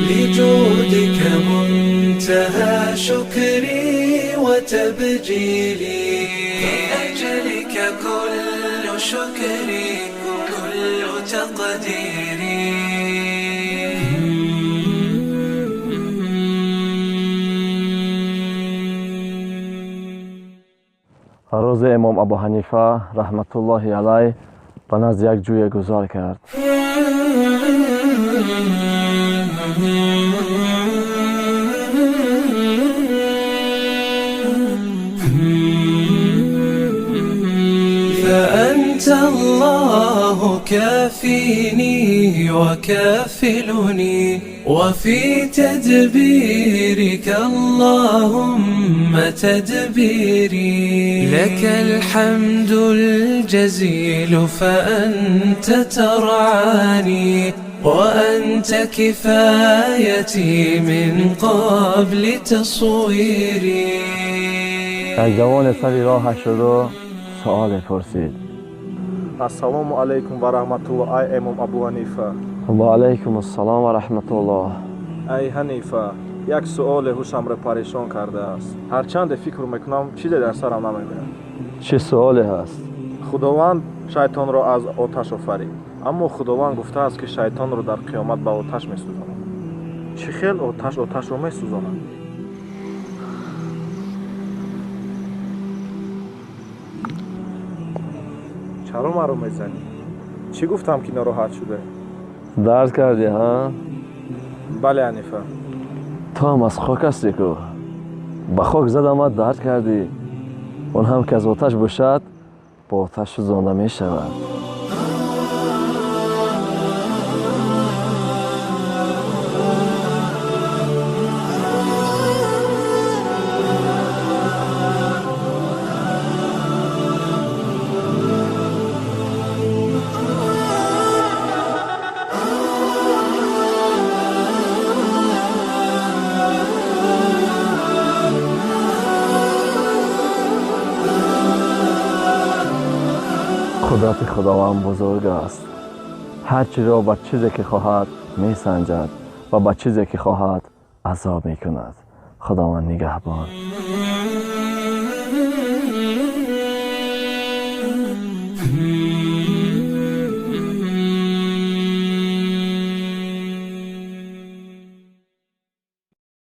لجودك منتهى شكري وتبجيلي، لأجلك كل شكري كل تقديري. Рӯзе Имом Абу Ҳанифа раҳматуллоҳи алайҳ ба назди як ҷӯе гузар кард. فأنت الله كافيني وكافلني، وفي تدبيرك اللهم تدبيري. لك الحمد الجزيل فأنت ترعاني، وأنت كفايتي من قبل تصويري. Як ҷавоне сари роҳаш шуду суоле пурсид. Ассалому алайкум ва раҳматуллоҳ, ай Имом Абу Ҳанифа. Ва алайкум ассалом ва раҳматуллоҳ. Ай Ҳанифа, як суоле ҳушамро парешон кардааст. Ҳарчанде фикр мекунам, чизе дар сарам намегӯяд. Чӣ суоле ҳаст? Худованд шайтонро аз оташ офарид, аммо Худованд гуфтааст, ки шайтонро дар қиёмат ба оташ месӯзонад. Чӣ хел оташ оташро месӯзонад? Чаро маро мезанӣ? Чӣ гуфтам, ки нороҳат шуда? Дард кардӣ, ҳа? Бале, Ҳанифа. Ту ҳам аз хок ҳастӣ ку. Ба хок задамат, дард кардӣ. Он ҳам ки аз оташ бошад, бо оташ сӯзонда мешавад. Қудрати Худованд бузург аст. Ҳар чизро ба чизе ки хоҳад месанҷад ва ба чизе ки хоҳад азоб мекунад. Худованд нигаҳбон.